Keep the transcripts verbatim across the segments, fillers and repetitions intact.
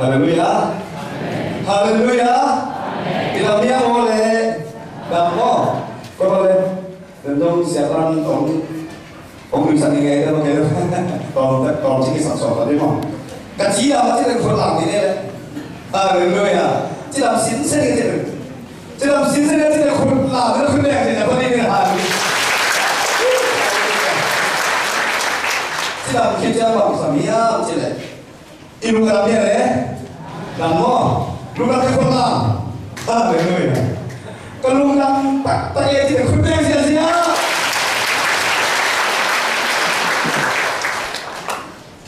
Halleluiah. Halleluiah. Ina mia mo le. Dam mo. Ko le. Dam dong siapa ong ong lui sang ni ngai dam mo ke. Tong tong cik sak sok tadi mo. Ka ci a ma ci le khut lam ni le. Halleluiah. Ci lam sin se ni. Ci lam sin se ni ci le khut lam ni khut le ni na pa ni ni ha. Ci lam ki ja ma sa mi ya ci le. I lung a lam hiam le? Lam maw? Lungdam te khut lam. Halleluiah. Ka lungdam taktak e ci te khut beng ziahziah.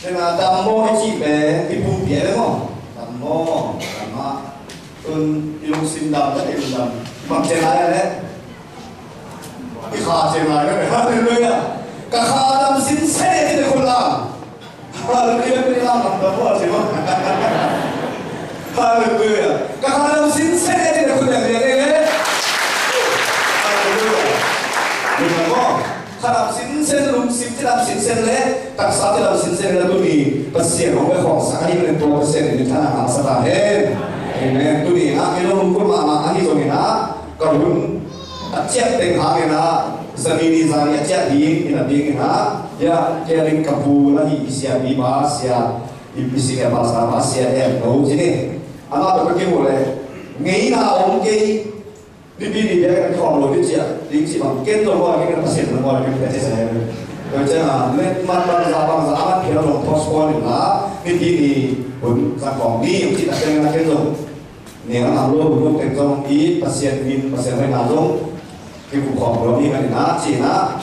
Tena dam maw i cih pen i pumpi a le maw? Dam maw? Dam ah. Tun i lungsim dam tak i lungdam. Bang ciang lai a le? I kha ciang lai a le. Halleluiah. Ka kha dam sinsen e ci te khut lam. Halleluiah, kuni lam lam lam lam. Halleluiah. Ka kha lam sinsen e ci le khut lam lian e. Halleluiah. Lungdam maw? Kha lam sinsen, lungsim ci lam sinsen le taksa ci lam sinsen le tuni Pasian hong be khawng sak ahi le tua Pasian in thanah hangsa ta hen. Amen. Tuni a kei lo lungkul mahmah ahi zongin a ka hun a ciah teng hangin a, zani ni zani a ciah ding in a ding in a, ya, kei a ding ka bu la hi i sia bi ba sia, i pi si ka ba sa ba sia em lo ci ni. Ama to ka kei mu le, ngei na om kei, ni bi ni bia ka khawm lo ni ciah ding ci bang ken to mo la ken ka Pasian mo la ken ka ci sa he. Ka ciah na, met mat bang za bang za, amat pia lo postpone in la, ni bi ni hun za khawm ni, ci ta ken na ken to. Ning a nang lo hun teng zong i Pasian min, Pasian hoihna zong kikum khawm lo ni manin a ci na.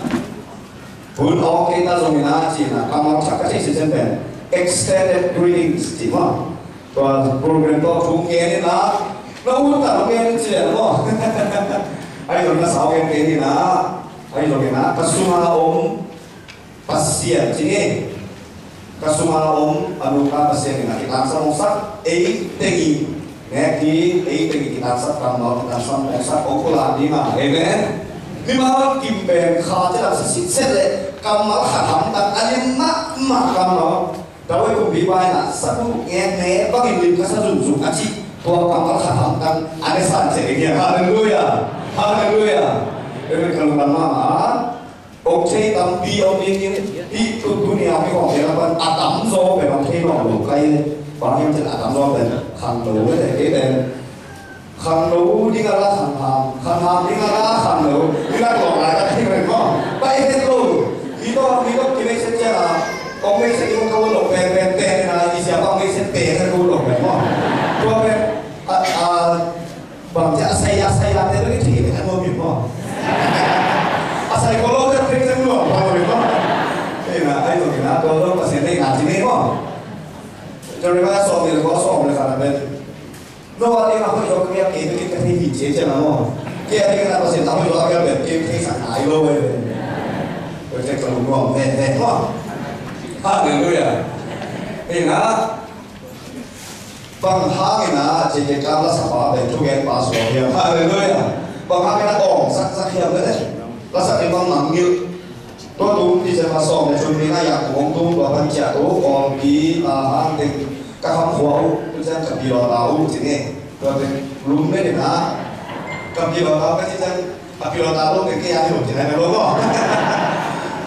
Hun awk kei ta zong in a ci na, kammal thak ka thei sisen pen extended greetings ci maw. Tua program tawh thu ngen in a, na ut ta lo ngen in ci a maw. Ahi zong na sau ngen kei ni na, ahi zong in a, ka sung a om Pasian ci ni. Ka sung a om a nupa Pasian in a kitangsam hong sak, ei teng i nek hi, ei teng i kitangsam kammal, kitangsam hong sak, hong pulak ding a. Amen. Mimal kim pen kha ci lam sa sitset le kammal khat hamtang a lim mahmah kammal. Dawe kumpi pai na sa ku ngen ne bangin lim ka sa zungzung a ci tua kammal khat hamtang a ne san ce ding hiam. Halleluiah. Halleluiah. Amen. Ka lungdam mahmah. Ong thei tampi ong ding in, hih tu, tuni a hih hong thei lam pan a tamzaw pen ong thei nawn lo kai le. Bang hiam cih a tamzaw pen khangno le te kei pen. Khangno ding a la khangham, khangham ding a la khangno. Hih la lawng lai ka thei pen maw. Pai het lo. Mi tawh, mi tawh kimeisiat ciang a, ong meisiat ding ka ut lo pen pen pen na, i sia bang meisiat pen ka ut lo pen maw. Tua pen a, a, Bang ci a sai a sai lam te bek i thei bek a nuam in maw. A sai ko lo te bek a nuam bang in maw. Ina ai lo ina ko lo Pasian nei na ci nei maw. Jeremiah sawm le ko sawm le khat a pen. Noah ding a hoih zaw kei a kei bek i ka thei hi ci ciang a maw. Kei a ding a Pasian a hoih zaw a kei a pen kei thei sak nai lo ve. Ko te ka lo nuam ve ve maw. Halleluiah. Ina Bang hangin a, ci kei ka lasapa pen thugen pa suak hiam. Halleluiah. Bang hangin a awng saksak hiam le. Lasak in bang mangngilh. Tua tung December sawm le thum ni na yak kong tung tua pan ciah tu, awngpi, a hang teng, ka kham khua uh, tu ciang ka pilawta uh, ci ni. Tua teng, lum le ni na, ka pilawta, ka ci ciang, a pilawta lo teng kei a hi lo, ci na ka lo maw.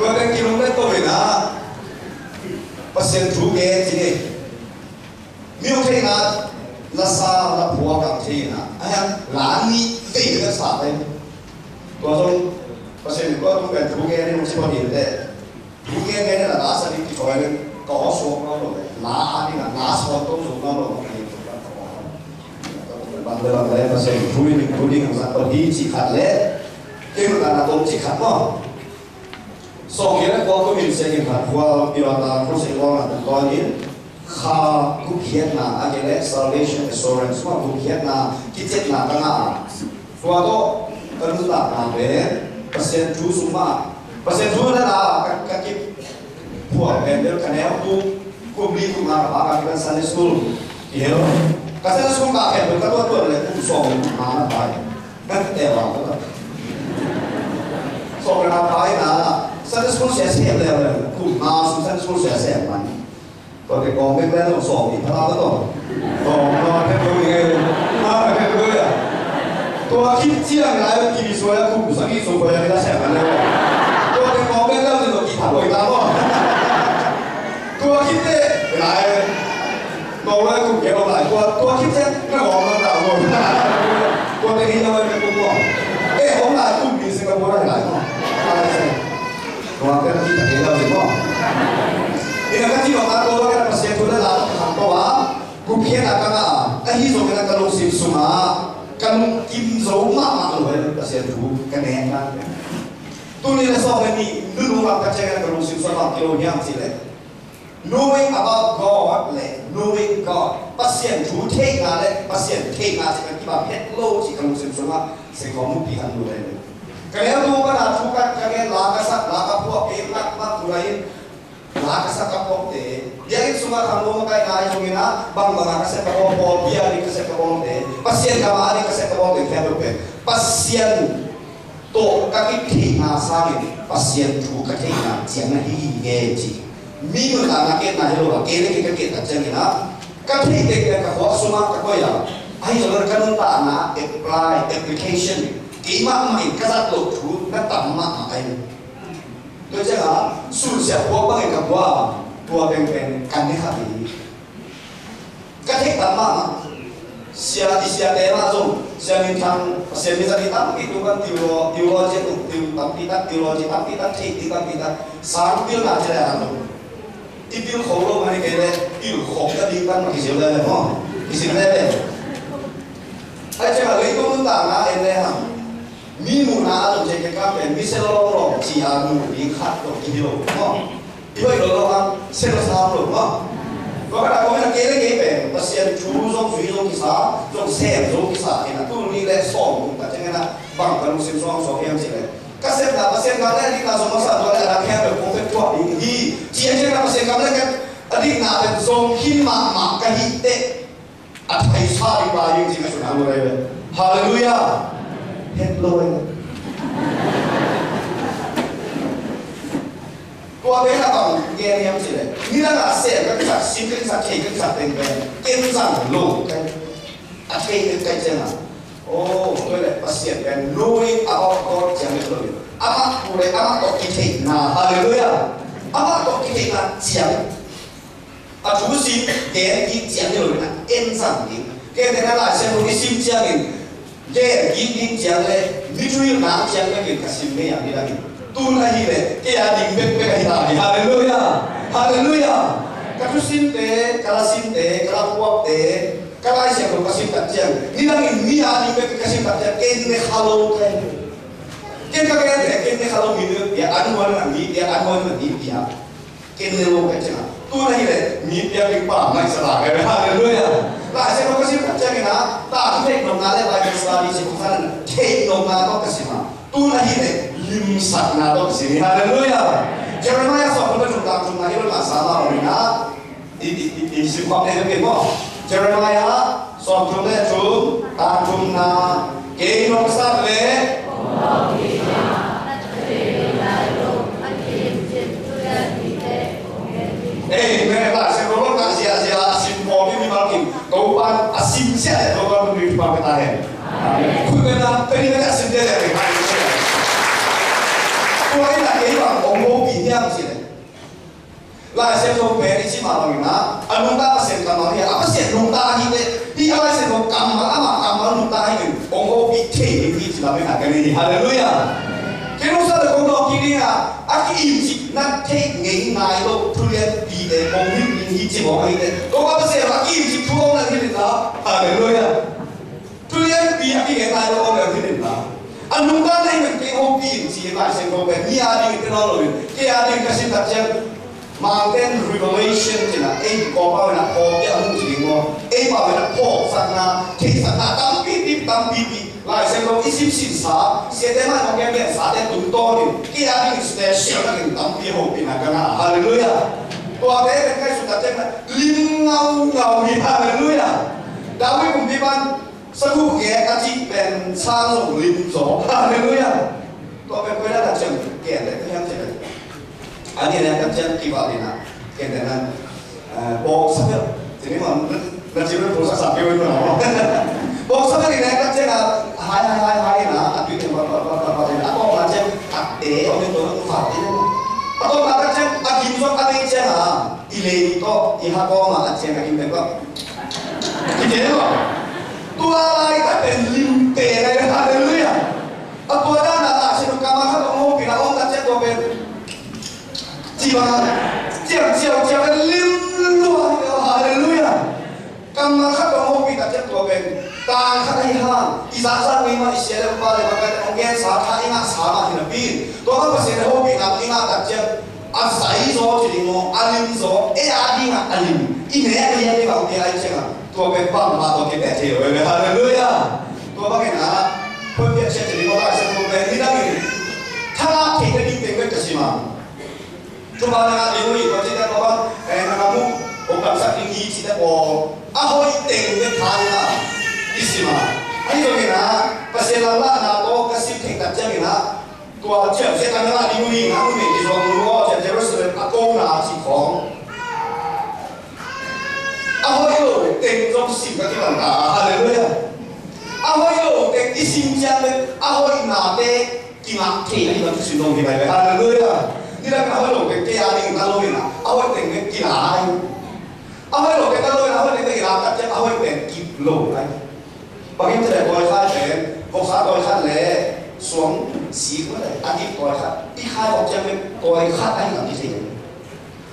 Tua teng kilum le to in a, Pasian thu ke, ci ni. Mi uk theihna, la sa, la phuak ang theihna. A hiang, la nih vei ka sa te. Tua zong, Pasian in tua tung pen thu ngen in hong ci pah hi te. Thu ngen ngen in la sa nih ki thoi le, ka aw suak ngam lo le. La a ding a, la sawn tong zong ngam lo, ka hi tuk kan ka aw. Bang le bang le, Pasian thu in thu ding ang sa pah hi ci khat le. Kei mun la na tong ci khat maw. Sawm le kua kum in siakin khat khua pilawta crusade kong a tung tawn in kha gupkhiatna a kei le salvation assurance mah gupkhiatna kiciapna ka ngah a. Tua tawh ka nuntakna pen Pasian thu sung mah Pasian thu na la ka, ka kip phuang pen bel ka neu tu kum li kum nga ka pa ka kipan Sunday school. Ki hel ka Sunday school ka khen ka tuat tuat le kum sawm kum nga na pai. Kan te bang ka ta. Sawm le nga pai na Sunday school sia sem le le kum nga sung Sunday school sia sem man. Tua teng kawng bek le zong sawm nih pha ta tawh. Kawng nawn phet lo ding e. Nawn phet lo ding e. Tua khit ciang lai a kibisuai a kum sagih sung khuai a kila siam kan le. Tua teng kawng bek le zong kithat lo ta maw. Tua khit teh lai. Kawng lai kum kia lo lai. Tua, tua khit ciang na kawng na ta maw. Tua teng hi lo lai kum maw. Eh, kawng lai kum bi Singapore lai lai maw. Lai lai. Tua ka ci tak kei lo ding maw. Ina ka ci bang a tua ka na Pasian thu na la ka kham ko a. Gupkhiatna ka ngah a. Ahi zongin a ka lungsim sungah ka lungkim zo mahmah lo a Pasian thu ka nek na. Tuni le sawm le nih nunung lam ka ciangin a ka lungsim sungah bang kilo hiam cih leh, knowing about God le knowing God. Pasian thu theihna le Pasian theihna cih ka kibang het lo cih ka lungsim sungah sengkhawm mupi khat lo le. Ka neu tu pana thu khat ka ngen la ka sak, la ka phuak, e lak mak tu lai in la ka sak ka phuakte. Biakinn sungah khangno makaihna ahi zongin ah bangbang ah ka sep ka bawl, pawl bia ding ka sep ka bawlte, Pasian gam ah ding ka sep ka bawlte khempeuh pen Pasian tawh ka kitheihna sangin Pasian thu ka theihna ciang na hi hi nge ci. Mi nuntakna ka etna hi lo a, kei le kei ka et tak ciangin ah ka theih tektek ka khuak sungah ka koih a, ahi zongin ka nuntakna apply, application, keimah mah in ka zat loh thu na tam mahmah ahi. Tua ciangah sunsia khuak bangin ka khuak a, tua pengpeng kan ne kha hi. Ka theih tam mahmah. Sia, i siate mah zong, Sia Min Thang, Pasian mi zat hi tampi tung kan, theolo-, theology tung, tiu tampi tak, theology tampi tak, theih ding tampi tak, sang pilna ci lai a zong. I pil kho lo mah ni kei leh, pil khop ka ding kan mah kisil lele maw. Kisil lele. Ai ciang a leitung nuntakna en le hang. Mi muhna a zong ciang kei kam pen, mi se lawng lawng ci a muh ding khat tawh kihi lo maw. I hoih lo lo hang, se lo sam lo maw. Tua ka dak kong en a kei le kei pen, Pasian thu zong zui zong kisa, zong sem zong kisa, kei na tul nih le sawm kum ka ciang en a, bang ka lungsim suang suak hiam cih leh. Ka sepna Pasian gam le a dikna zong masa tua le a dang khempeuh kong pek thuak ding hi. Ci a ciang na Pasian gam le a dikna pen zong khin mahmah ka hih teh. A thaisa ding pa hi ci ka suna lo le. Halleluiah. Het lo le. Tua pen a bang gen hiam cih leh. Nidang a sem ka kisak, sim ka kisak, thei ka kisak teng pen. Ken zang lo kai. A thei ka kai ciang a. Oh, tua leh Pasian pen knowing about God ciang leh lo. Amah pu leh amah tawh kitheihna. Halleluiah. Amah tawh kitheihna ciang. A thu sim, gen ding ciang hi lo in a en zang ding. Ken pen a Lai Siangtho i sim ciangin, gen ding ding ciang le, mi thuhilhna ciang le ken ka sim ngei a hi dangin. Tun ahih leh, kei a ding bekbek ahi ta hi. Halleluiah! Halleluiah! Ka thusimte, ka lasimte, ka lapuakte, ka Lai Siangtho ka sim tak ciang, nidangin mi a ding bekbek ka sim tak ciang, ken ne kha lo ka hi. Ken ka gen leh, ken ne kha lo mi ne, pia an muan na mi, pia an muan na mi, pia. Ken ne lo ka ciang a. Tun ahih leh, mi piak ding pa mai sa la ka. Halleluiah. Lai Siangtho ka sim ka ciangin a, ta thu theih nopna le Bible study sim ka san, theih nopna tawh ka sim a. Tun ahih leh, limsakna tawh ka sim hi. Halleluiah. Jeremiah sawm le thum tang thumna hi lo na sa ma ong ina. I, i, i, i sim khawm ne ka pen maw. Jeremiah sawm thum le thum tang thumna. Kei nong sak leh Amen. Lai Siangtho lo na ziahziah a sim pawl mi mimal kim Topa'n a sim ziah leh Topa'n hong ding thupha pia ta hen. Amen. Khui pen a pen in a sim ziah leh. Tua in a kei bang hong hopih hiam cih leh. Lai Siangtho pen i cih mah bangin a, a nungta Pasian kammal hi a, a Pasian nungta ahi teh, hih a Lai Siangtho kammal, amah kammal nungta ahi teh, hong hopih thei ding hi ci lam in a ka nei hi. Halleluiah. Kei nungsa le kong dawng kik ding a, a ki-imcik na theih ngei nai lo, thu lianpi te, kong hilh ding hi ci mawk ahi teh. Kong a Pasian a ki-imcik thu hong na hilh in la. Halleluiah. Thu lianpi a kigen lai lo om leh hi nin la. A nungta na hi pen kei hopih in ci Lai Siangtho pen mi a ding in ka nawn lo in, kei a ding ka sim tak ciang Mountain Revelation cih na ei kawpa wen a phawk a hong ci ding maw. Ei pa wen a phawksakna, theihsakna tampipi, tampipi. Lai Siangtho i sim sinsa, siate mah hong gen gen sate tungtawn in, kei a ding in special takin tampi hopihna ka ngah. Halleluiah. Tuate pen kai sut tak ciang na lim ngaungau hi. Halleluiah. David kumpipa'n saguk gek a cih pen sang zong lim zaw. Halleluiah. Tua pen koi dan a ciang ken leh ka hiam cih leh. A nih leh ka ciang kivak ding a. Ken leh nan. Bawngsa bel, cini man na cini bel bawngsa sa bel na. Bawngsa bel ina ka ciang a hai hai hai hai na a tui teng ba ba ba ba ba a tawpna ciang a te om in to na tu fa te. A tawpna ka ciang a gim zong a nei ciang a i lei tawh i ha kawm a a ciang a gim teng ba. I te lo. Tua lai ka pen lim te ngai, hallelujah. A tua dan a la sin ka ma kha tong ho pi na om ka ciang tua pen. Ci bang a ciang ciau ciau lim lua, hallelujah. Kammal khat tawh hopih tak ciang tua pen tang khat ahi hang i zahzah mi mah i sia le upa le bangkhat hong gensa kha i ngahsa mah hi napi in tua bang Pasian le hopihna i ngah tak ciang a zai zaw ci ding maw, a lim zaw, ei a dingah a lim, i nek lian dingah hong pia ahih ciangah tua pen bangmah tawh kibeh thei lo hi ve. Halleluiah. Tua bangin ah khuapiah ciah ci ding maw, Lai Siangtho pen nidangin thangah theih nading teng bek ka sim a. Thupha na ngah ding uh hi, tua ciangin tua bang, eh, na ngam uh, hong kamsak ding hi cihte pawl a hoih teng bek tha in ah i sim a. Ahi zongin ah Pasian lamlahna tawh ka sim theih tak ciangin ah tua ciamsiatna na ngah ding uh hi. Nang uh nei kizuak uh aw, ciah Jerusalem a kona cih khawng a hoih lo teng zong sim ka kipan ta. Halleluiah. A hoih lo teng i sim ciang bek a hoihnate kingah thei ahi bang thusim zong hi bai ve. Halleluiah. Nidang a hoih lo teng kei a ding na lo in ah a hoih teng bek kila ahi. A hoih lo teng na lo in ah a hoih teng bek kila tak ciang a hoih teng kip lo ahi. Bangin tele tawi khat pen voksa tawi khat le suang sik mah le a dik tawi khat i khai vok ciang bek tawi khat ahi lam i thei.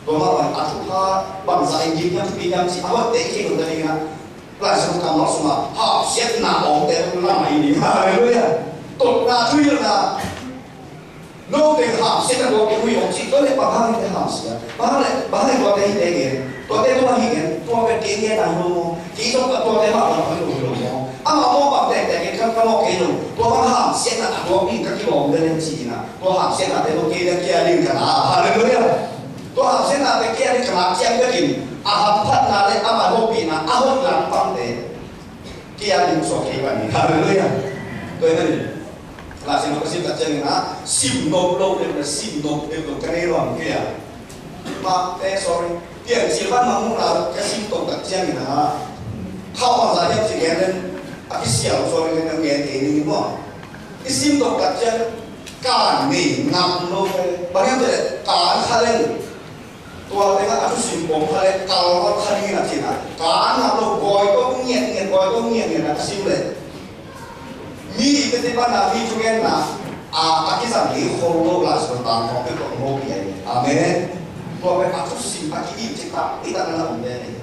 Tua mah bang a thupha bangzah in dik hiam thupi hiam cih a hoih teng kei lo ta ding in ah Lai Siangtho kammal sungah hamsiatna awngte lam ahi ding. Halleluiah. Totna thuhilhna. Note hamsiatna tuak kei uh hi hong cih tua leh bang hang hite hamsiat? Bang hang leh, bang hang leh tuate hite ngen? Tuate tua hi ngen, tua pen kei ngen a hi lo maw? Kei zong ka tuate mah lam a hi lo hi lo maw? Amah maw bang tektek ngen ka, ka mawk kei lo. Tua bang hamsiatna a tuak ding ka kilawm lel leng ci-in ah tua hamsiatnate tua kei leh kei a ding ka na. Halleluiah. Tua hamsiatnate kei a ding ka na ciang bekin a hamphatna le amah hopihna a hoih lampangte kei a ding suak kei pan hi. Halleluiah. Tua hi manin Lai Siangtho ka sim tak ciangin ah sim nop lo deuh le sim nop deuh lo ka nei luang kei a. Mah te, sorry. Piancil pan mah muhna ka sim tawh tak ciangin ah khauh bangzah hiam cih gen den a kisial, sorry, den a gen kei ning maw. I sim tawh tak ciang ka nei ngam lo ve. Bang hiam cih leh ka an kha leng tua tengah a thusim pom kha leh kal vat kha ding in a cih na. Ka an ngam lo, gawi tawh ngiatngiat, gawi tawh ngiatngiat a ka sim leh mi i tete pan a mi thugenna a, a kizang ding khol lo Lai Siangtho tang khawng pen tua hong hopih ahi. Amen. Tua pen a thusim a ki-it cih tak i tak na na om ve ahi.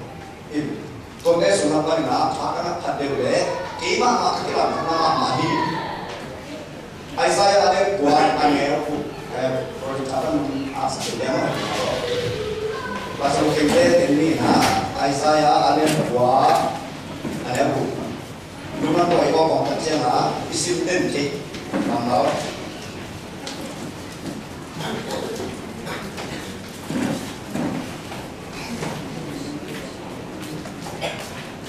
Tuate sung lam panin ah tha ka ngah phat deuh leh keimah mah ka kilamdanna mahmah hi. Isaiah a lian kua a neu guk, eh, Korin tha pan a sa kei lian mah. Pasal kei te ten ni na Isaiah a lian kua a neu guk. Nungah tua i kawkawng tak ciangah i sim den kei. Bang lau.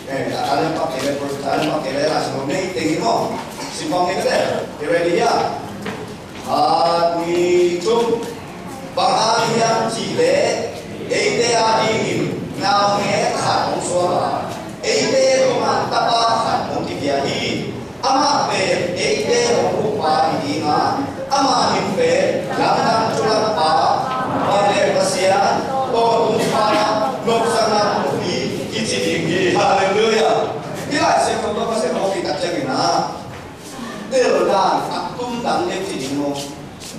Eh, a lian pak kei le, a lian pak kei le, la sung nei teng in maw. Sim bang nei ka le. You ready, yeah? Khat, nih, thum. Bang hang hiam cih leh eite a dingin naungek khat hong suak a, eite tungah tapa khat hong kipia hi. Amah pen eite hong ukpa hi ding a, amah min pen Lamdang Thulakpa, Vanleng Pasian, Tawntungpa, Nopsakna Bupi kici ding hi. Halleluiah. Hih Lai Siangtho tawh Pasian hong kihtak ciangin ah, tel dan a tum dan deuh ci ding maw,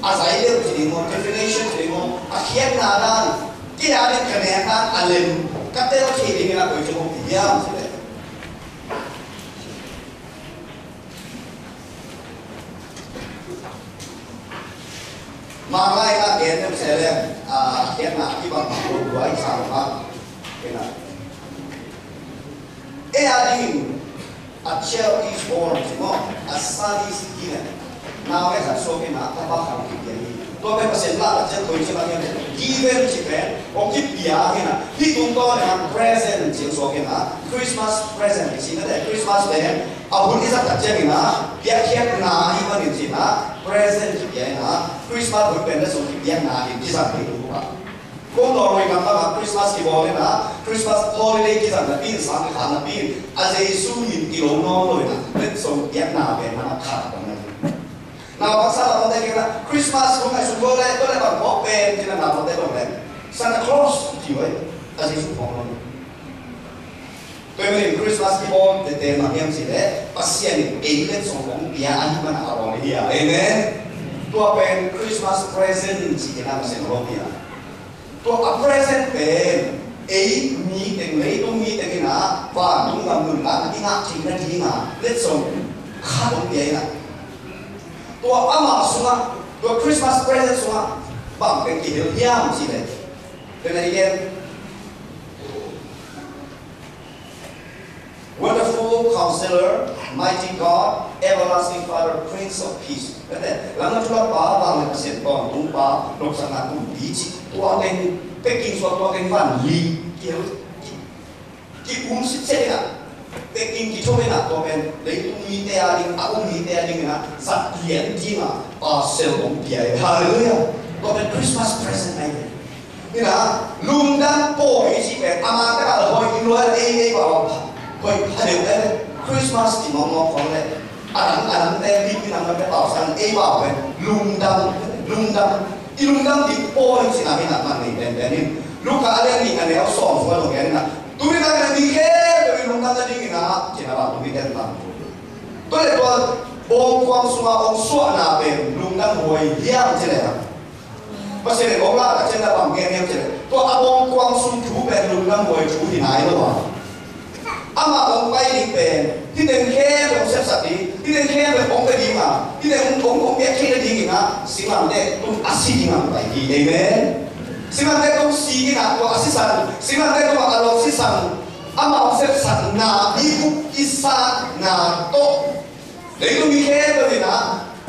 a zai deuh ci ding maw, definition ci ding maw, a khiatna dan, kei a ding ka nek dan a lem, ka tel thei dingin a koi ci maw, hiam ci leh. Manglai na gen deuh se leh, a khiatna a kibang maw, duai sa lo maw. Kena. Ei a dingin, a child is born, ci maw, a son is given. Naungek khat suak in a, tapa khat hong kipia hi. Tua pen Pasian lah a child koi ci bang hiam, given ci pen hong kipia hi na. Hih tungtawn in a present ci suak in a, Christmas present ci na te, Christmas pen a hun i zat tak ciangin a, piakkhiatna ahih manin ci na, present kipia in a, Christmas hun pen na sung kipia na in kizang hi tu pa. Kong Norway gam bangah Christmas kibawl in ah, Christmas holiday kizang napi in, sang kikhat napi in, a Jesu min kilo nawn lo in ah, letsong piakna pen na khat a om na. Naupang sa naupangte kiangah Christmas kong ngaihsun kei leh, tua leh bang phawk pen ci-in naupangte dong leh Santa Claus ci uh hi. A Jesu phawk lo. Tua ahih manin Christmas i bawl tete bang hiam cih leh Pasian in ei letsong hong pia ahih manin a bawl hi a. Amen. Tua pen Christmas present ci-in a Pasian hong pia. Tua a present pen ei mi teng, leitung mi teng in a vantung gam nuntakna i ngah theih nading a letsong khat hong pia in a. Tua amah sungah, tua Christmas present sungah bang pen kihel hiam cih leh, tua na i gen, Wonderful Counselor, Mighty God, Everlasting Father, Prince of Peace. Tua pen lamdang thulak pa, vanglian Pasian, tawntung pa, nopsakna kumpi cih. Tua pen pekging sungah tua pen van li kihel, ki, ki-um sitset in a, pekging kitho in a, tua pen leitung mite a ding, a um mite a ding in a, zat lian ding a parcel hong pia hi. Halleluiah. Tua pen Christmas present ahi hi. Hi na, lungdam pawi i cih pen, a man tak a hoih in lua ei, ei bang hoih pha deuh leh, Christmas cih mawkmawk khong leh, a dang, a dangte, mi, mi dangte pau sang ei bang pen lungdam, lungdam. I lungdam ding pawi cihna hi na, man nei penpen in. Luka a lian nih a neu sawm sungah dong gen in a, tuni tak in a mi khempeuh in lungdam nading in a, cihna bang tuni ten bang. Tua leh tua bawngkuang sungah hong suahna pen lungdam huai hiam cih leh, Pasian in hong lak a ciang na bang gen hiam cih leh, tua a bawngkuang sung thu pen lungdam huai thu hi nai lo a. Amah hong pai ding pen hih teng khempeuh hong sepsak ding, hih teng khempeuh hong pia ding a, hih teng hong, hong, hong piak theih nading in a, singlamteh tung a si ding a hong pai hi. Amen. Singlamteh tung si in a, tua a sisan, singlamteh tung a, a lawp sisan, amah hong sepsakna, i up i sakna tawh, leitung mi khempeuh in a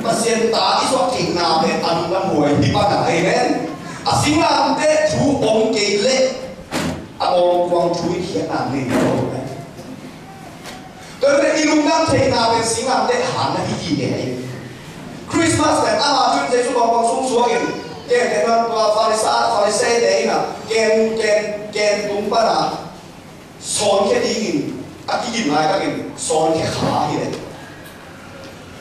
Pasian ta i suah theihna pen a lungdam huai hi pan a. Amen. A singlamteh thu om kei leh a bawngkuang thu i khiatna nei lo. Tua pen i lungdam theihna pen singlamteh hang na hi hi kei. Christmas pen ama thu in Jesu bawngkuang sung suak in, ken ken tua Farisa, Farisai te in a, ken, ken, ken tung pan a, sawnkhia dingin a kigim laitakin sawnkhia kha hi leh.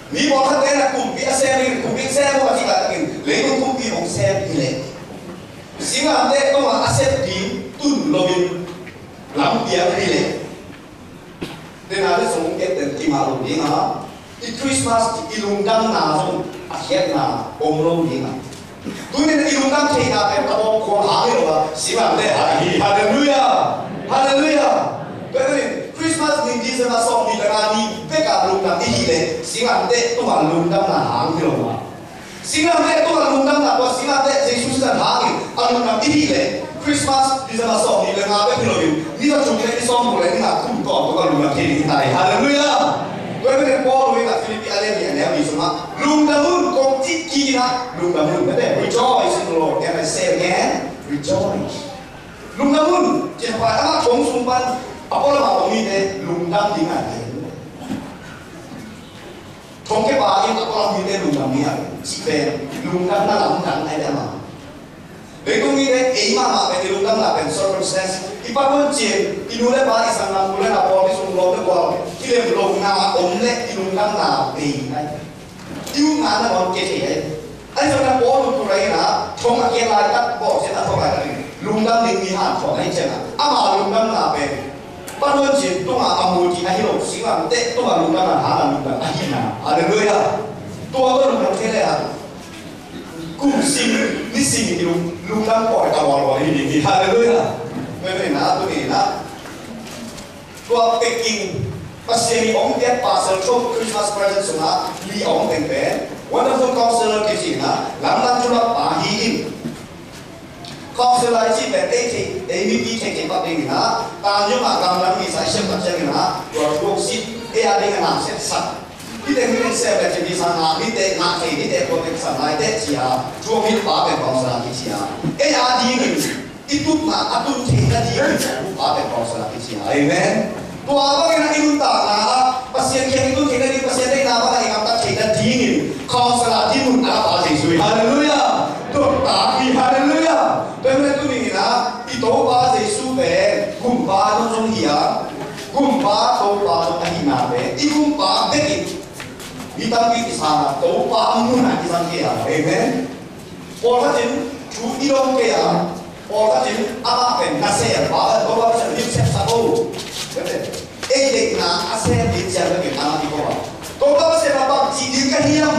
Mi pawlkhatte in a kumpi a sem dingin, kumpi sem uh a cih laitakin leitung kumpi hong sem hi leh. Singlamteh tungah a sep ding tun loin lampiang hi leh. Tena le song kep ten kimah lo ding a. I Christmas i lungdamna zong a khiatna om lo ding a. Tuni in i lungdam theihna pen a bawngkuang hang hi lo a, singlamteh hang hi. Halleluiah! Halleluiah! Tua ahih manin Christmas ni December sawmnih le nga ni bek a lungdam i hih leh singlamteh tungah lungdamna hang hi lo a. Singlamteh tungah lungdamna, tua singlamteh Jesu sisan hangin a lungdam i hih leh Christmas December sawmnih le nga bek hi loin ni za thum le ni sawmguk le ni nga kum tawntung a lungdam thei ding hi ta hi. Halleluiah! Tua ahih manin Paul in a Philippi a lian nih a neu nih sungah lungdam un, kong cih kik in a lungdam un. Mate, rejoice in the Lord. Can I say again? Rejoice. Lungdam un. Cih pa amah thong sung pan a pualam a om mite lungdam ding a hi. Thong kepa in a pualam mite lungdam ding a hi. Cih pen lungdamna lamdang ahi ve amah. Leitung mite ei mahmah pen i lungdamna pen circumstance. I pa huan cin, i nu le pa, i sanggam nu le nau, pawlpi sung lawm le gual, kilem lohna om leh i lungdamna bei nai. I upna na bawn kei thei ai. Ahi zongin Paul ut tu lai in a, thong a kiat laitak, bawhsiat a thawk laitak in lungdam ding mi hanthawn ahi ciangin, ama lungdamna pen pa huan cin tungah a mu ding ahi lo, singlamteh tungah lungdamna hang a lungdam ahihna. Halleluiah. Tua bang lungdam thei leh a, kum sim, ni sim in lung, lungdam pawi ta hualhual hi ding hi. Halleluiah. Tua ahih manin a, tuni in a, tua packing, Pasian in hong piak parcel thum, Christmas present sungah li a hong teng pen Wonderful Counselor kici in a, lamdang thulak pa hi in. Counselor i cih pen ei thei, ei mipi theih theih pak ding in a, tan zong a gamdang misa i sem tak ciangin a, tua thu hong sit, ei a ding a na sepsak. Hih teng hih teng sem le cih misa ngah, hih teng ngah thei, hih teng tua teng sam lai teh ci a, thu hong hilh pa pen counselor kici a. Ei a dingin i tupna a tun theih nadingin a tuppa pen counselor kici a. Amen. Tua bangin a i nuntakna ah Pasian kiang i tun theih nading, Pasian deihna bangin i gamtat theih nadingin counselor dinmun a la pa Jesu hi. Halleluiah. Tua ta hi. Halleluiah. Tua ahih manin tuni in Topa zong ahihna pen i gumpa bekin mi tampi kisang a, Topa munah kisang kei a. Amen. Pawlkhat in thu i dong kei a, pawlkhat in amah pen naselpa, Topa Pasian in sepsak o. Ei deihna a sem ding ciang bekin amah i ko a, Topa Pasian a bangci ding ka hiam?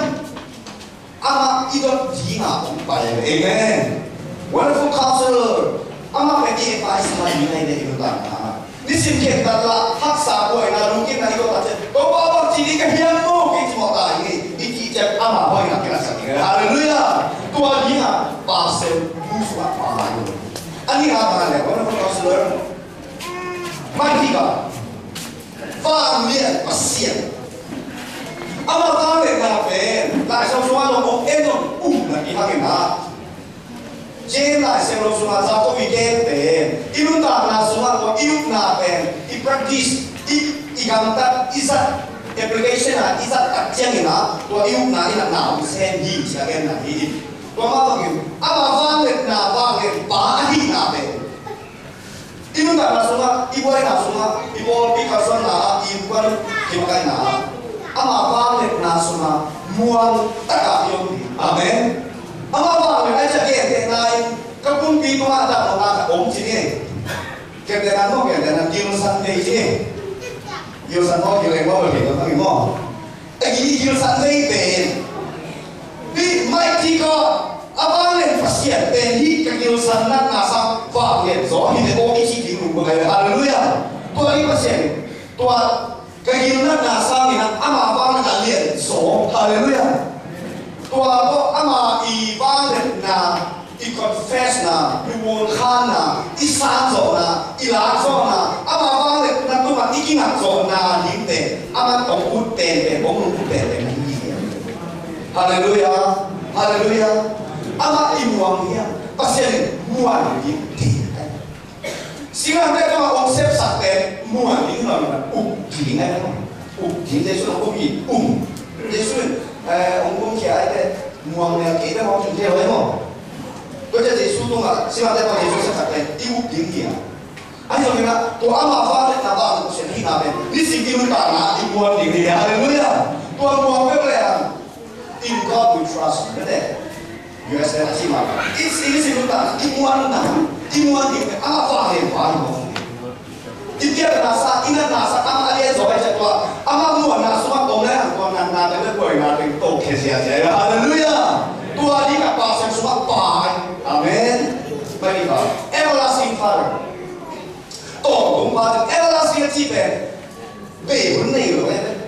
Amah i dot ding a hong pai. Amen. Wonderful counselor. Amah pen i advice a ding a i deih i nuntakna. Nisim khen tatlah haksa buaina lungkimna i ko ta ciang, Topa bangci ding ka hiam maw, kei ci mawh ta hi, i cih ciang amah hoihna kilaksak ding. Halleluiah. Tua ding a pastor bu sungah pa lai lo. A nihna bang a le, wonderful counselor. Mighty God. Vanglian Pasian. Ama vangliatna pen Lai Siangtho sungah zong hong en zong um na i hang in ah. James Lai Siangtho sungah Jacob i gen pen, i nuntakna sungah tua i upna pen, i practice, i, i gamtat, i zat, application ah i zat tak ciangin ah, tua i upna in ah na hong sem hi ci a genna hi. Tua mah bangin ama vangliatna, vangliatpa ahihna pen i nuntakna sungah, i buaina sungah, i pawlpi kalsuanna ah, i innkuan kimakaihna ah, ama vangliatna sungah muang takah i om hi. Amen. Ama vangliatna i ciah gentehna in ka pumpi tungah damlohna khat om ci ni. Gentehna maw, gentehna gilsan vei ci ni. Gilsan maw, gilsan maw, gilsan maw. A gilsan vei pen, hih Mighty God, a vanglian Pasian pen hih ka gilsan natna sang vanglian zaw hi te aw i cih ding lungdam hi. Halleluiah. Tua hih Pasian, tua ka gil natna sangin ah ama vanglian a lian zaw. Halleluiah. Tua tawh ama i vangliatna i confess na, i muangkhanna, i sanzawhna, i lakzawhna, ama vangliatna tungah i kingakzawhna dingte, ama tawh ut penpen, hong lungkut penpen na hi hi. Halleluiah. Halleluiah. Ama i muang hiam? Pasian in muang ding ding. Singlamteh tungah hong sepsak pen muang ding lo, uk ding ai lo. Uk ding, Jesu hong uk hi, um. Jesu in, eh, hong uk khia ai te, muang neu kei te hong uk ding lo ai maw. Tua ciang Jesu tungah, singlamteh tungah Jesu sepsak pen i uk ding hi a. Ahi zongin ah, tua ama vangliatna, vanglian Pasian ahihna pen nisim i nuntakna i muang ding hi. Halleluiah. Tua muang peuh leh, in God we trust. Mate. U S A a ci mah. I, i nisim nuntakna i muanna, i muan ding pen ama vangliatpa hi mawk. I piakna sa, i natna sa, ama a lian zaw hi ciang tua, ama muanna sungah om leh hang tua natna teng leh buaina teng tokhia ziazia hi. Halleluiah. Tua ding a Pasian sungah pa hi. Amen. Mighty God. Everlasting Father. Tawntung Pa, everlasting a cih pen bei hun nei lo, eh.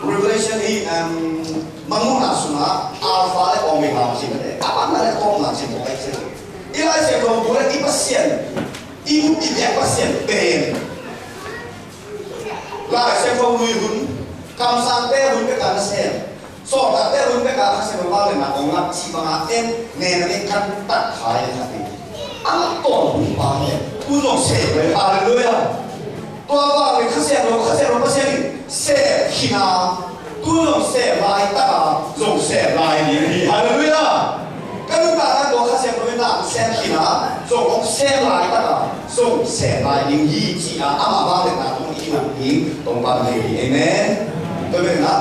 Revelation hi, um, Mangmuhna sungah Alpha le Omega ci mah te. A patna le a tawpna ci mawk ai ci. I Lai Siangtho bu le i Pasian, i, i biak Pasian pen Lai Siangtho lui hun, kamsangte hun bek a na sem, sawltakte hun bek a na sem, a vang le na ong lak cih bang a en, nen a nek kan tak khai le khat hi. A lak tawntung Pa hi. Tu zong sem le, halleluiah. Tua vang le Kha Siangtho, Kha Siangtho Pasian in sem khin a, tu zong sem laitak a, zong sem lai ding hi. Halleluiah. Ka nuntakna tua Kha Siangtho in na sem khin a, zong hong sem laitak a, zong sem lai ding hi ci a, ama vangliatna tawh i nang ding Topa hi. Amen. Tua pen na,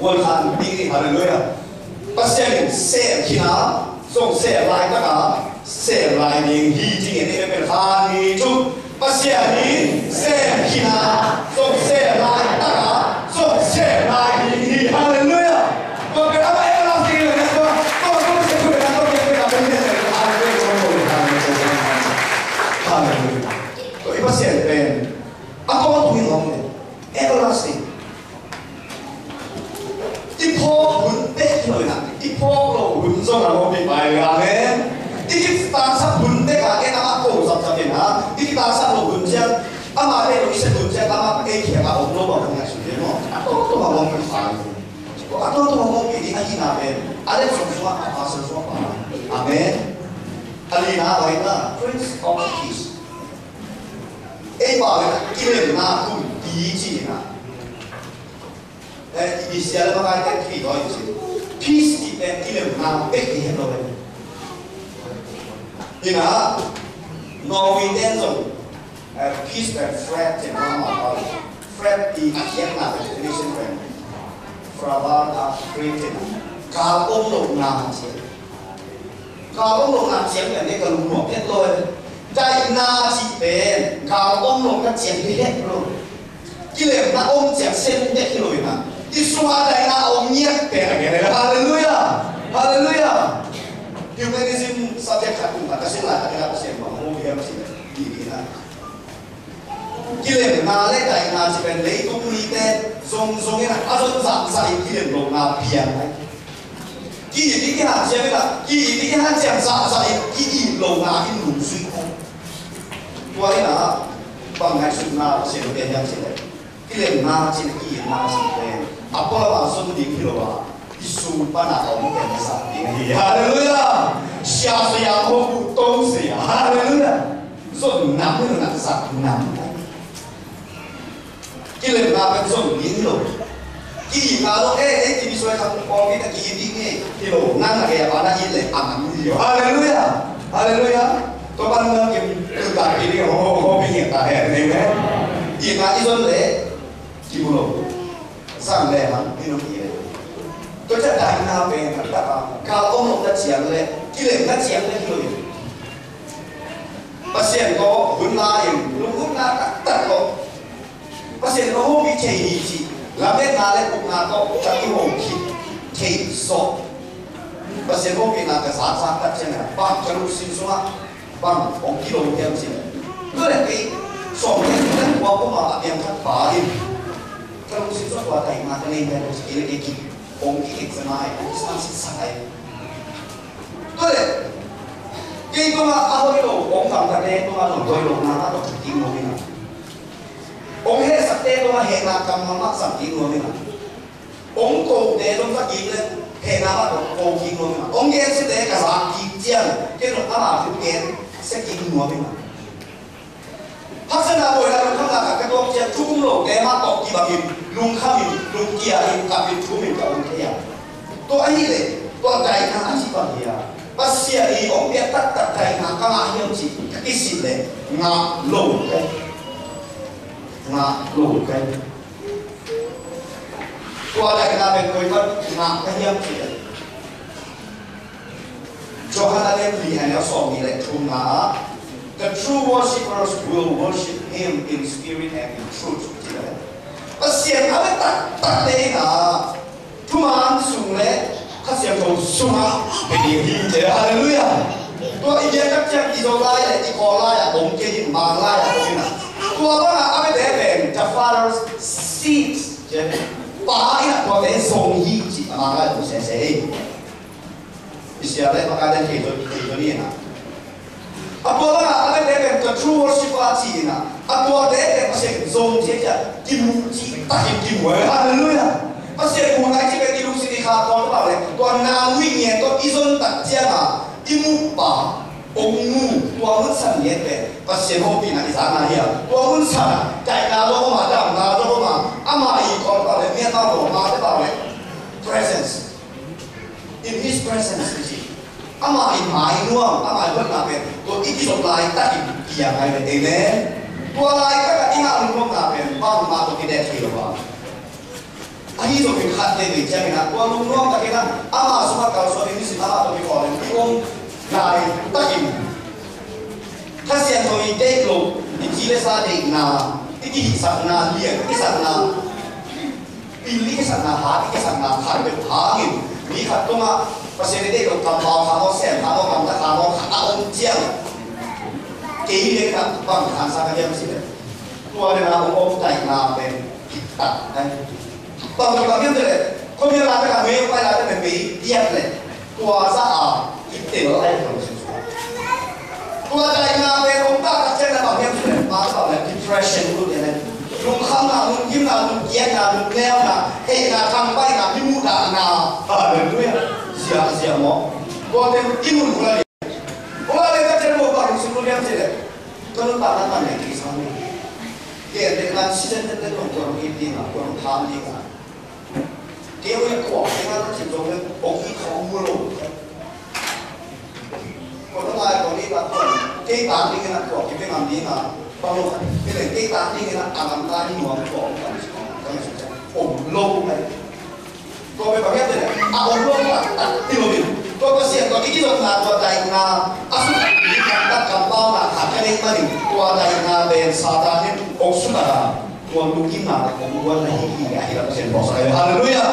Kuan khan ding hi, halleluiah. Pasian in sem khin a, zong sem laitak a, sem lai ding hi ci ngen ei pen khan hi cu. Pasian in sem khin a, zong sem laitak a, zong sem lai ding hi, halleluiah. Tua pen ama everlasting hi, tua, tua, tua, tua, tua, tua, tua, tua, halleluiah. Tua i Pasian pen a tawntung hi lo, everlasting. I phawk hun bek hi lo in ah, i phawk lo hun zong a lawmpi pai lo, amen. I kitaksak hun bek ah, en amah ko zapzap in ah, i kitaksak lo hun ciang, amah deih lo i sep hun ciang, amah ei khek a om lo bang hun ngaihsun hi maw. A tawntawng a lawmpi pai. A tawntawng a lawmpi ding ahihna pen a lensong sungah, a pasal sungah pai. Amen. A lina pai na, Prince of Peace. Ei pau in ah, kilemna kumpi ci in ah. Eh, i sia le makaite kidawi ci. Peace cih pen kilemna bek hi het lo ve. Hi na, Norway ten zong Peace pen fret cih mahmah pah. Fret i a khiatna pen definition pen, Fraval a Cretin, gal om lohna cih. Gal om lohna ciang pen ka lungnuam het lo. Daihna cih pen gal om lohna ciang hi het lo. Kilemna om ciang sem dek hi lo ina, i sungah daihna om ngiat pen a gen. Halleluiah. Halleluiah. Humanism subject khat tung khat ka sin lai khat ina, Pasian bang om hiam cih ina. Kilemna le daihna cih pen leitung mite zongzong in a zon zahzah in kilem lohna piang ai. Ki-it i kihat ciang in a, ki-it i kihat ciang zahzah in ki-it lohna in lungzui ai. Tua in a bang ngaihsutna Pasian pen hiam cih leh, kilemna cih le ki-itna cih pen a pualam a zon ding hi lo a, i sung pan a om pen zat ding hi. Halleluiah. Sia sia ho bu tong sia. Halleluiah. Zon nam hi lo na, zat nam. Kilemna pen zon ding hi lo. Ki-itna lo e, e, ki-it suai khat pawng ki-it ding hi lo. Nang a gei a pa na it le a nam hi lo. Halleluiah. Halleluiah. Tua pan nang kim tu ta ki ding ho ho ho pi hi ta he. Amen. Itna i zon le ki mu lo. Sang le hang ni nong i le. Tua ciang daihna pen a tak a gal om lo na ciang le, kilemna ciang le hi lo. Pasian tawh hun la-in lunggulhna taktak tawh, Pasian tawh hopih thei hi cih lametna le ukna tawh ka kihopih thei zawh. Pasian hopihna ka za cak tak ciangin a bang ka lungsim sungah bang hong kilawm hiam cih leh, tu le kei sawm le kua puma a piang khat pa in ka lungsim sungah tua daihna ka nei hiam cih kei le kei ki hong ki-examine, hong kisang siksak ai. Tua leh kei tungah a hoih lo hong gamtate tungah zong hoih lo na a tawh kik nuam ing a, hong hehsakte tungah hehna kammal mah zang kik nuam ing a, hong kote zong za kik leh hehna mah tawh ko kik nuam ing a, hong gensiate ka za kik ciang kei zong ama thu gensia kik nuam ing a. Haksatna, buaina, lungkhamna khat ka tuak ciang thu um lote mah tawh kibangin lungkhamin, lungkiain, kapin, thumin ka om thei a. Tua ahih leh tua daihna a cih bang hi a, Pasian in hong piak taktak daihna ka ngah hiam cih ka kisit leh ngah lo ka hi. Ngah lo ka hi. Tua daihna pen koi pan ngah ka hiam cih leh, Johan a lian li a neu sawmnih le thumna ah, "The true worshippers will worship him in spirit and in truth," ci ve. Pasian a ve taktakte in a, thuman sung le Kha Siangtho sungah pe ding hi ci ve. Halleluiah. Tua i biakna ciang i Zolai le i Kawllai ah om kei in, Manglai ah om in a, tua bangah a vete pen the father's seed ci ve. Pa in a tuate zong hi ci a, Manglai om sese hi. I sia le pakaite thei zaw, thei zaw ni na. A tua bangah a vete pen tua true worship a ci na. A tuate pen Pasian zong ci a, kimu cih takin kimu. Halleluiah. Pasian mu nai cih pen i lungsim i kha kawl bang le, tua nang muih ngiat tawh i zon tak ciangin i muhpa hong mu, tua mun san ngiat pen Pasian hopihna i zak na hi a. Tua mun san a daihna zong om a, damna zong om a, ama i kawl bang le, miatna zong om a, te bang le, presence. In his presence, i ci. Ama i mai nuam, ama i hoihna pen tua i kizop laitakin kiang ai ve. Amen. Tua laitakin i ngah lungnuamna pen bangmah tawh kidet thei lo a. Ahi zongin khatvei ciangin a, tua lungnuam takin a, ama sungah kalsuan in, nisim amah tawh kikawlin i om laitakin, Kha Siangtho i deih loh, i ci le sa deihna, i kihihsakna, lian i kisakna, pil i kisakna, hat i kisakna khat peuh hangin, mi khat tungah Pasian i deih loh kammal khat maw, sem khat maw, gamta khat maw, khat a om ciang, kei le khat bang khansa ka hiam cih leh, tua le na om om daihna pen kiktak ai. Bang tua bang hiam cih leh, khuamial late ka mei, pai late ka mei, diak leh, tua za a i tel ai tua. Tua daihna pen hong tak tak ciang na bang hiam cih leh, ma ka bang leh depression lut leh, lungkhamna, lungkimna, lungkiatna, lungneuna, hehna, thangpaihna, mi muhdahna. Halleluiah. Zia, zia maw. Tua pen i mun kul a leh. Hong a leh ka ciang maw bang lungsim lut hiam cih leh, ka lungkhamna pan leh kisam leh. Kei a leh nan sisen leh leh lungkhamna i ding a, lungkhamna i ding a. Kei hoih a khuak kei ngah na cih zong le, ong i khawng mu lo. Ko na ngai ko ni ta ko, kei ta ding na khuak kei pe ngam ding a. Tua lo khat hi leh kei ta dingin a gamta hi nuam tua om kan si om kan si om lo mai. Tua pen bang hiam cih leh a om lo khat tak hi lo in. Tua Pasian tua i kizopna tua daihna a sut mi khat tak kampauna khat ka neih manin tua daihna pen Satan in hong sut a, tua lungkimna tak hong guan na hi hi a hi la Pasian phawksak a hi. Halleluiah.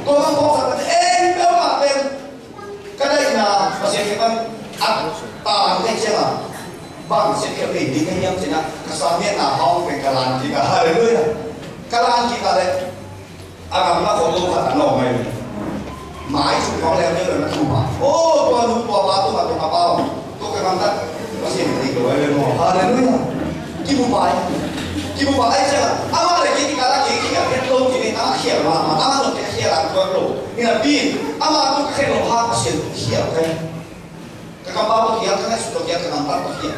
Tua bang phawksak pen ei peuhmah pen ka daihna Pasian kiang pan a talang thei ciangin bang siatkhiat nei ding ka hiam cih na ka sa miatna hong pen ka lan kik a. Halleluiah. Ka lan kik a leh a gamla khawng lo khat a nawh mai. Mai sung khawng lem lem na thum a. Oh, tua nu tua pa tua ma tua ka pa. Tua ka gamta Pasian nei lo ai le maw. Halleluiah. Kibupai. Kibupai ai ciangin amah le kei kikal ah kei khial het lo kei ni amah khial mahmah amah lo kei khial ang tuak lo. Ni na pin amah tu ka khen lo ha Pasian tu khial kai. Ka kampau Pasian ka ngaihsut Pasian ka kampau Pasian.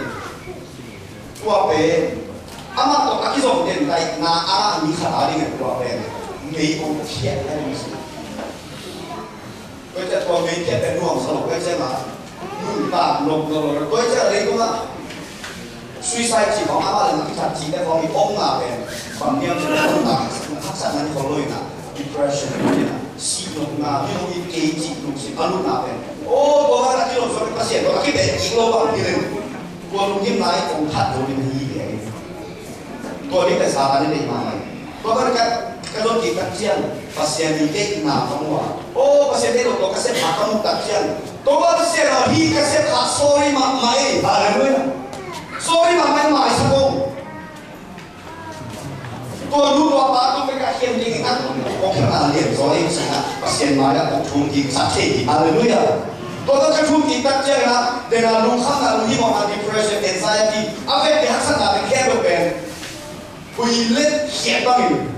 Tua pen amah tawh a kizom den daihna amah mi khat a ding a tua pen mei kong khial kai mi si. Tua ciang tua mei khiat pen nuamsa lo, tua ciang a nuntak nop lo lo, tua ciang a leitungah suicide cih khawng amah le mah kithat cihte khawng i omna pen bang hiam cih leh nuntak haksatna ni khawng lo in a, depression in a, sihnopna, mi hong it kei cih lungsim a lutna pen. Aw, tua bang a kilawm suak in Pasian tawh a kibeh kik lo bang hi leng tua lungkimna i kong that zo ding hi hi. Tua ding pen Satan in deih mahmah hi. Tua bang ka, ka zon kik tak ciang Pasian i deihna ka mu a. Aw, Pasian deih lo tawh ka sep kha ka mu tak ciang tua Pasian aw hi ka sep kha sorry mahmah ei. Halleluiah. Sorry mahmah ei, maisak o. Tua nu tua pa tung pen ka hiam ding in a kong hiam a lian zaw ei ci-in a Pasian mai-ah kong thum kik sak thei hi. Halleluiah. Tua ka thum kik tak ciangin a dena lungkhamna, lunghimawhna, depression, anxiety, a vekpi haksatna pen khempeuh pen Hui let khiat bangin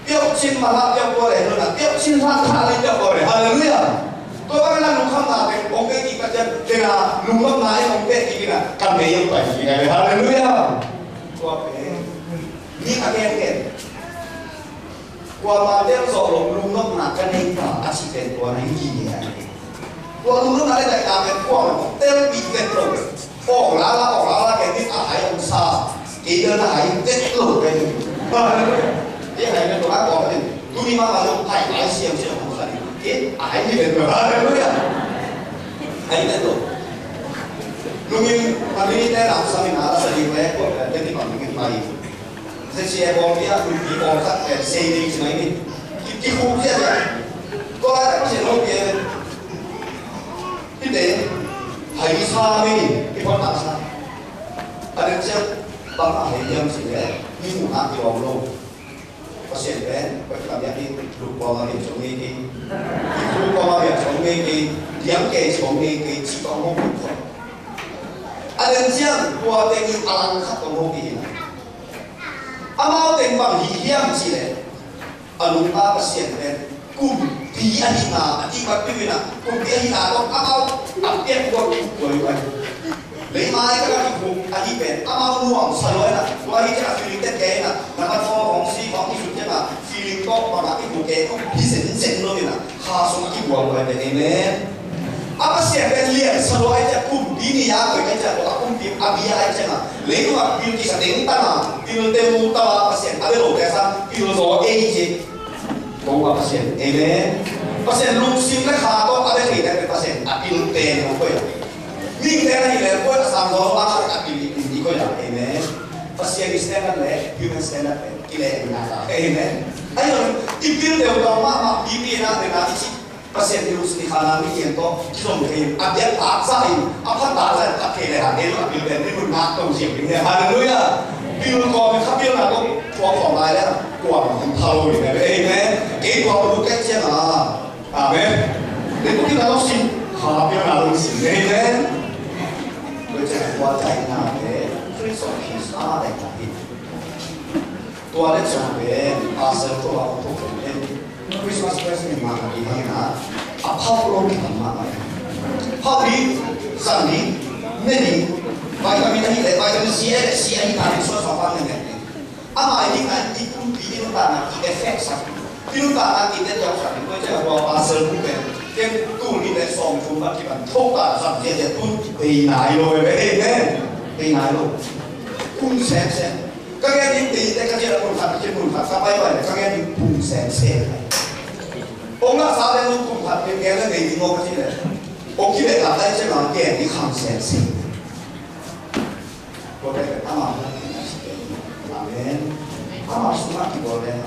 piauh cin mah hlah piauh kua le nunah piauh cin hlah thah le piauh kua le. Halleluiah. Tua bangin a lungkhamna pen hong pia kik ka ciang tena lungkhamna in hong pia kik in a kan mei hong pai kik a le. Halleluiah. Tua pen mi a gen gen kuamah tel zawh loh lungnopna ka nei ta a cih pen tua na hi hi hi a hi. Tua lungnopna le daihna pen kuamah telpih vet lo. Awk lala awk lala kei ni a hai ong sa. Kei bel na hai vet lo kei ni. Halleluiah. Kei hai vet lo a kawm a ni. Tuni mahmah lo hai hai siam siam ong sa ni. Kei a hai ni vet lo. Halleluiah. Hai vet lo. Nungin a ni te na sa ni na la sa ni le ko te ni ma nungin mai. Zia sia bawl piak, nupi bawl khat pen sei ding ci mai ni. Ki, kikhuk zia zia. Tua lai tak Pasian lo piak. Hite, hai sa mai ni, kiphot tak sa. A den ciang, bang a hai hiam ci le, mi mu na ki lawm lo. Pasian pen, pai tam yak in, luk bawl a biak ciang ngei kei. Luk bawl a biak ciang ngei kei. Diam kei ciang ngei kei, ci tawh ngok kei. A den ciang, tua teng in a lang khat tawh ngok kei in. Amau teng bang hi hiam ci le, a nungta Pasian pen kumpi ahihna a kihmat piu in a, kumpi ahihna tawh amau a piak buak buai buai. Leimai ka kikhuk ahi pen amau nuamsa lua in a, tua hi ciang a feeling tete in a, na ka thaw hong si hong kisut ciang a feeling tawh bang a kikhuk e kumpi zenzen lo in a, kha sung a kibuang buai pen. Amen. A Pasian pen liansa lua ahih ciang kumpi ni a koih ahih ciang tua a kumpi a bia ahih ciang a leitung a pil kisa teng tang a pilte mu tau a Pasian a bia lote sang pil zaw ei ci. Kong a Pasian. Amen. Pasian lungsim le kha tawh a bia theite pen Pasian a pilte ni hong koih a. Mihingte na hi le koih a sang zaw lo a kha a pil i koih a. Amen. Pasian i standard le human standard pen kilehna ta. Amen. Ahi zongin i pil deuh tawh mahmah pipi na dena i ci Pasian i lungsim i khanna mi kiang tawh kizom thei in a biak tak sa in a phat tak sa in a thei le hang ei lo a pil pen i mun ngak tong siam ding hi. Halleluiah. Pil kawm in kha pilna tawh thuak khawm lai le hang kuam hong pha lo ding hi. Amen. Kei tua bu kei ciang a. Amen. Leitung in a lo sin kha pilna lo sin. Amen. Tua ciang tua daihna te Khrist aw Khrist a daihna hi. Tua le ciang pen pastor tua a ong thok pen Christmas present in mah a ding hangin a, a phauh lo kipan mahmah hi. Phauh ding, zang ding, ne ding, vitamin ahi le vitamin C, A le C ahi ta ding suan suan pan ne ne. Amah i ding a i kumpi i nuntakna ki effect sak. I nuntakna ki tete sak. Tua ciang tua pastor bu pen ken tu ni le sawm thum a kipan thok ta zang zia zia tun bei nai lo ve ve. Amen. Bei nai lo. Pung semsem. Ka gen ding, tei te ka gen a pung khat, ka gen pung khat, ka pai pai le ka gen ding pung semsem. Ong ngah sa le nung pung khat, gen gen le nei ding maw ka ci le. Ong ki le ka tai se ma gen ding kham semsem. Ko te ama. Amen. Ama sungah kibawl le.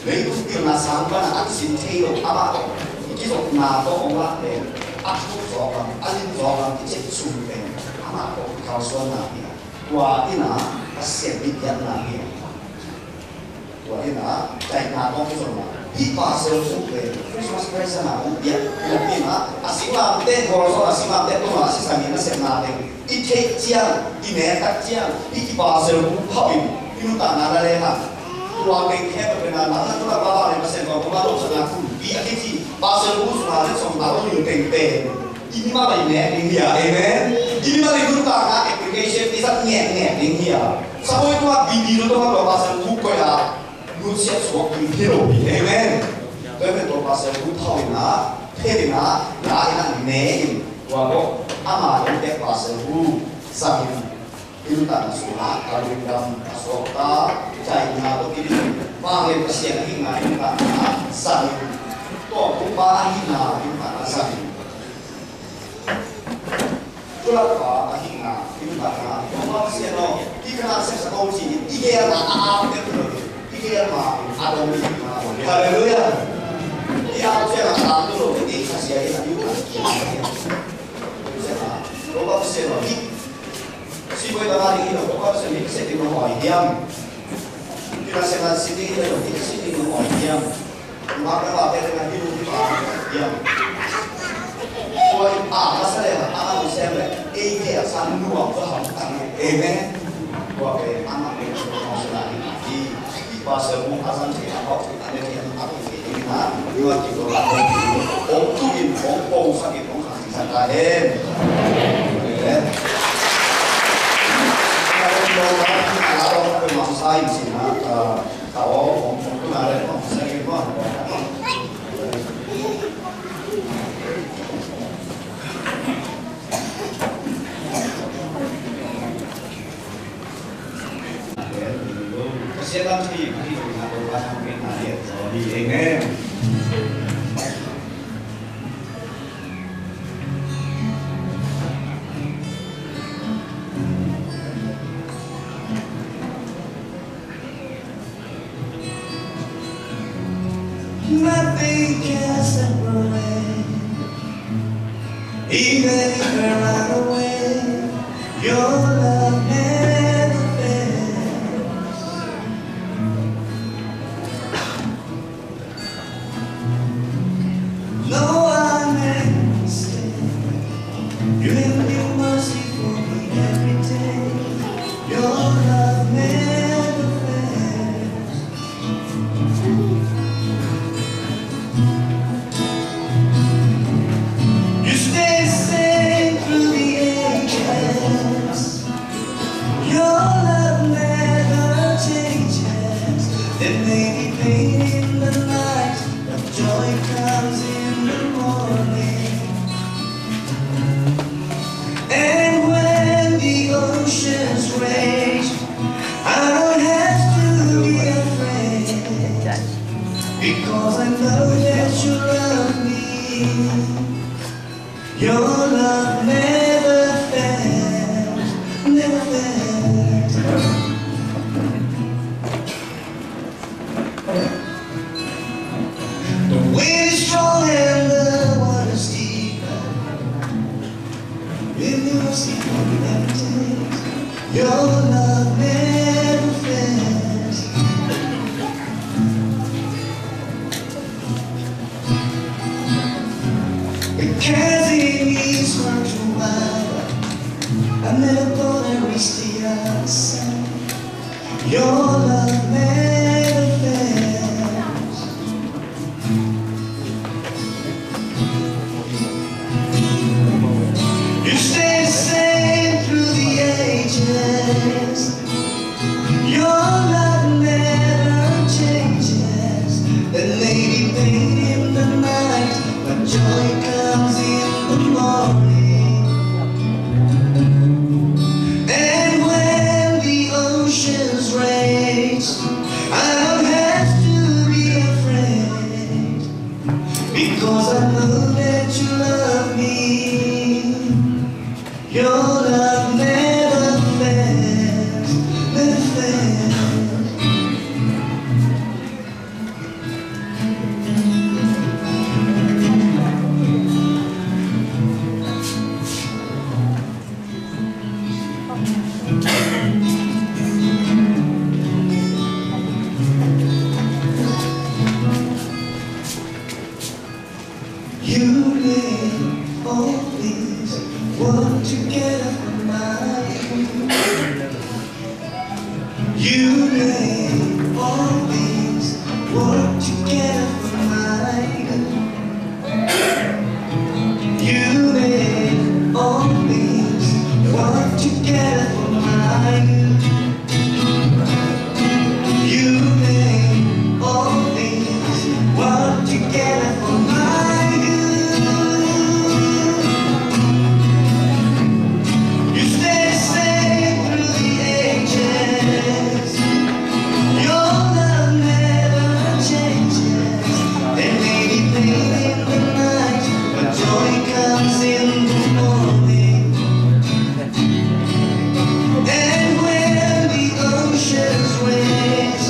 Leitung pilna sang pan a kisin thei lo amah tawh i kizopna tawh hong lak pen, a thuk zawk lam, a lim zawk lam i cih sum pen amah tawh i kalsuanna hi a. Tua in a Pasian i biakna hi a. Tua in a daihna tawh kizopna. Hih pastor sum pen Christmas present a hong biak, biak in a, a singlamteh, gualzawhna singlamteh tungah a sisan in a sepna pen i theih ciang, i nek tak ciang, i, i pastor bu phauh in, i nuntakna la lehang. Tua teng khempeuh pen a nang na tu la pa pa le Pasian kong kong a lawhsakna kulhpi a kici, pastor bu sungah le sawm ta lo ni teng pen. I mimal i nek ding hi a, amen. I mimal i nuntakna application i zat ngekngek ding hi a. Sabuai tungah bibi lo tungah tua pastor bu koih a nutsiat suak ding hi lo hi, amen. Tua pen tua pastor bu phauh in a, phet in a, la in a, ne in, tua ko ama dong tek pastor bu zang in. I nuntakna sungah a lungdam a suakta, daihna tawh kiding, vanglian Pasian ahihna i nuntakna zang in, tua Topa ahihna i nuntakna zang in. Tulakpa ahihna i nuntakna, Topa Pasian aw, hih ka na sepsak aw ci in, i geel a, a, a, a, i geel ma, a dong i hihna. Halleluiah. I a, Pasian a, a, a, a, i, i, a, sia, i, a, i, a, Topa Pasian aw, hih Sibuai tama ding hi lo, kua sia ding, sia ding lo hoi hiam. Kina sia na si ding hi lo, si ding lo hoi hiam. Mak na mak te na hi lo hi pa hiam. Tua in a masa le, a masa le, ei te a san nuam tua ham tang. Amen. Tua pe a mak le tua sa la hi. Hi pa sia mu a san te a hok. Amen. Nothing can separate, even if I run away, your love never fails. No, I made a mistake. You have been mercy for me every day. Your love never fails. You stay the same through the ages. Your love never changes. There may be pain in the night, but joy comes in the morning. And when the oceans rage, I don't have to be afraid, because I know that you love me. Your love never fails, never fails. The wind is strong and the water's deeper. When you see me every day, your love never fails. The chasm is far too wide. I never thought I'd reach the other side. Your love never fails. You stay the same through the ages. Your love never changes. There may be pain in the night, but joy comes in the morning. And when I don't have to be afraid, because I know that you love me. Your love never fails, never fails. You made all things work together for my good. You made all things work together for my good. You made all things work together for my good. You made all things work together for my good. You stay the same through the ages. Your love never changes. There may be pain in the night, but joy comes in the morning. And when the oceans rage,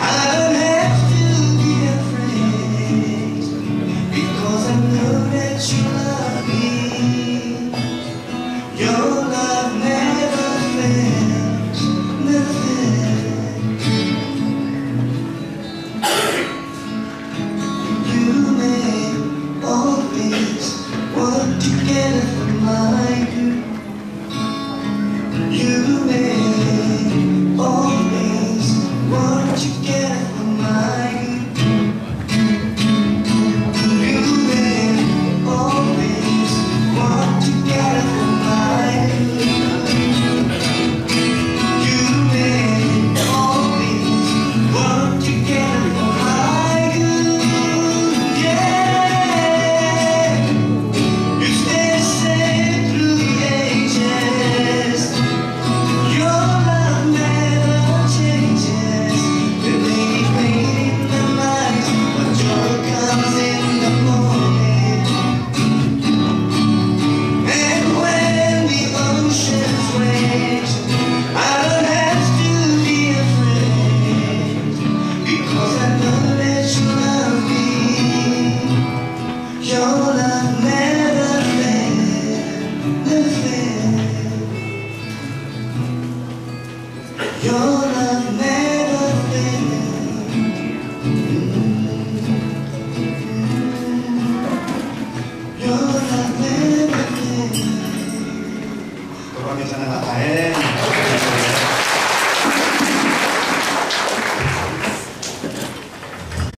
I don't have to be afraid, because I know that you love me. Your love never fails, never fails. You made all things work together for my good. You made all things work together for my good. You made all things work together for my good. You made all things work together for my good. Yeah. You stay the same through the ages. Your love never changes. There may be pain in the night, but joy comes in the morning. And when the oceans rage, I don't have to be afraid, because I know that you love me. Your love never fails, never fails. Your love never fails. Your love never fails. Tua kong minsan na la tae.